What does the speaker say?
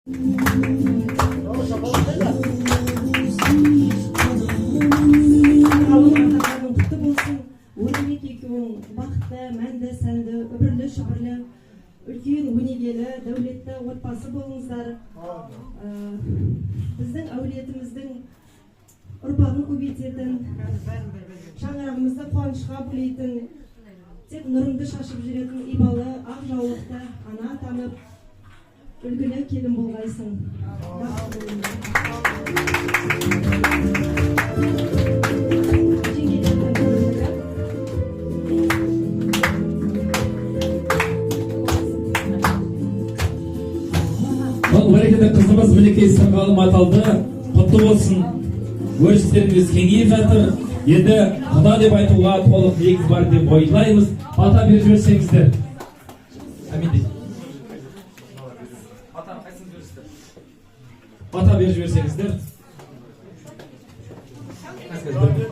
Қалың аталарың құтты болсын. Өрімбек екеуің бақытты, мәнді, сәнді, үбірлі шүбірлі, үлкен өнегелі, дәулетті отбасы болыңыздар. Біздің әулетіміздің ұрпағын көбейтетін, шаңырағымызды қуанышқа бөлейтін, тек нұрыңды шашып жүретін ибалы, ақ жаулықты ана атанып, үлгілі келін болғайсың. Бақытты болыңдар. Жеңгелердің көрімдігі. Ал бәрекелді, қызымыз мінекей сырғалым аталды. Құтты болсын. Өрістеріңіз кеңейіп жатыр. Енді құда деп айтуға толық негіз бар деп ойлаймыз. Бата беріп жіберсеңіздер. Әмин дейді. Батаны қайсыңыз бересіздер? Бата беріп жіберсеңіздер. Қазір, бір.